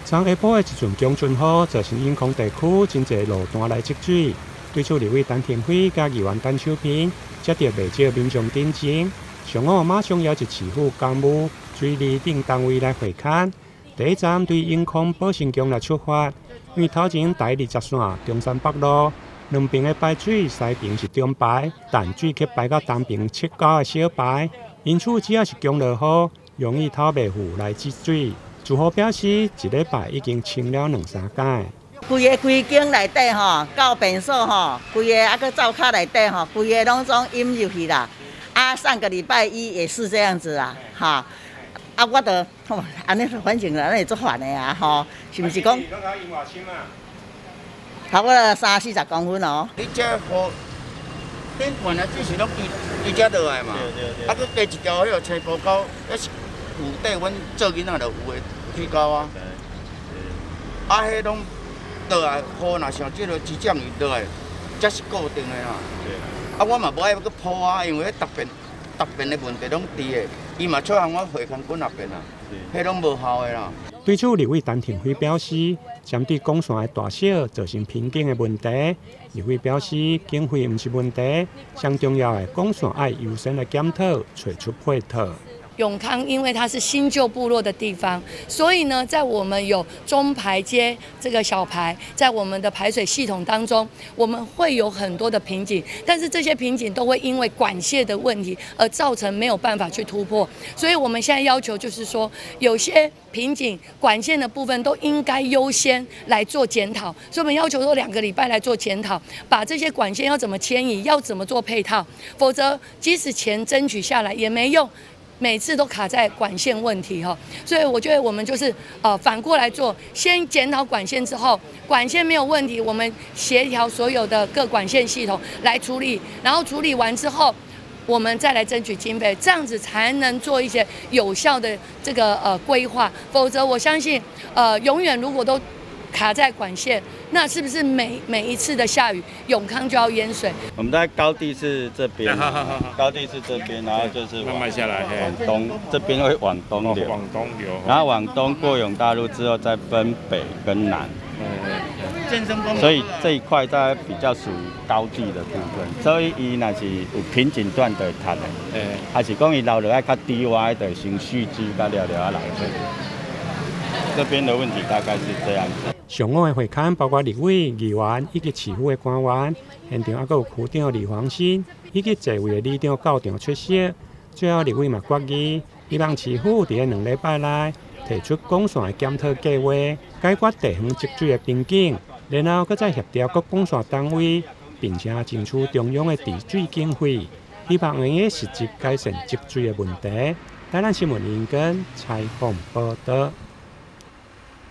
昨下晡的一陣強春雨，造成永康地區真濟路段來積水。對此，立委陳亭妃佮議員陳秋萍接著袂少民眾陳情，上午馬上邀集市府工務、水利等單位來會勘。第一站對永康寶成宮來出發，因為頭前台20線中山北路兩邊的排水西邊是中排，但水卻排到東邊七溝的小排，因此只要是強落雨，容易透袂赴來積水。住戶表示，一禮拜已經清了兩三擺。規个規間內底吼，到便所吼，規个啊閣灶跤內底吼，規个攏總淹入去啦。啊，上個禮拜一也是這樣子啊，哈。啊，我就按呢反正按呢足煩的啊，吼，是毋是講？差不多三四十公分哦。你這河頂懸的水是攏對對遮落來嘛？啊，閣加一條彼个青埔溝，彼是有底阮做囡仔就有的水溝啊。啊，彼攏落來雨若像這个水漲雨落來，這是固定的啦。啊，我嘛無愛閣鋪啊，因為彼逐遍逐遍的問題攏佇的，伊嘛出予我會勘幾若遍啊，彼攏無效的啦。對此，立委陳亭妃表示，針對管線的大小造成瓶頸的問題，立委表示經費毋是問題，上重要的管線愛優先來檢討，揣出配套。永康因為它是新舊部落的地方，所以呢，在我們有中排接這個小排，在我們的排水系統當中，我們會有很多的瓶頸，但是這些瓶頸都會因為管線的問題而造成沒有辦法去突破。所以我們現在要求就是說，有些瓶頸管線的部分都應該優先來做檢討。所以我們要求說2個禮拜來做檢討，把這些管線要怎麼遷移，要怎麼做配套，否則即使錢爭取下來也沒用。每次都卡在管線問題哈，所以我覺得我們就是反過來做，先檢討管線之後，管線沒有問題，我們協調所有的各管線系統來處理，然後處理完之後，我們再來爭取經費，這樣子才能做一些有效的這個規劃，否則我相信永遠如果都卡在管線，那是不是每每一次的下雨，永康就要淹水？我們在高地是這邊，高地是這邊，然後就是慢慢下來，往東，這邊會往東流，往東流，然後往東過永大路之後再分北跟南。所以這一塊大概比較屬於高地的部分，所以伊若是有瓶頸段就會塌的，還是講伊流落來較低窪，就先蓄積，佮了了啊流出。這邊的問題大概是這樣子。上午的會勘包括立委、議員以及市府的官員，現場猶閣有區長李黃新以及濟位的里長到場出席。最後，立委嘛決議，希望市府佇2禮拜內提出管線的檢討計劃，解決地方積水的瓶頸，然後閣再協調各管線單位，並且爭取中央的治水經費，希望會用實質改善積水的問題。台南新聞林根採訪報導。